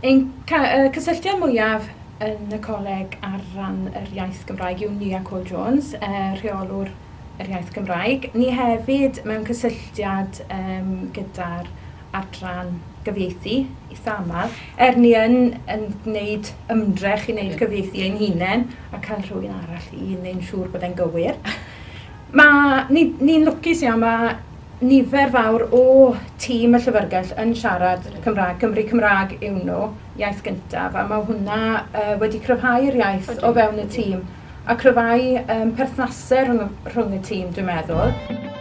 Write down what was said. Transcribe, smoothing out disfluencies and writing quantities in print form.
Ein cysylltiad mwyaf yn y coleg ar ran yr iaith Gymraeg yw Nia Cole Jones, rheolwr yr iaith Gymraeg. Ni hefyd mewn cysylltiad um, gyda'r adran gyfieithu eitha aml, er ni yn, yn gwneud ymdrech i wneud cyfieithu ein hunain a cael rhywun arall i wneud yn siŵr bod e'n gywir. Mae, ni'n ni lwcus iawn, mae nifer fawr o tîm y Llyfrgell yn siarad Cymraeg, Cymry Cymraeg yw nhw, iaith gyntaf, a mae hwnna uh, wedi cryfhau'r iaith o fewn y tîm a cryfhau um, perthnasau rhwng, rhwng y tîm, dwi'n meddwl.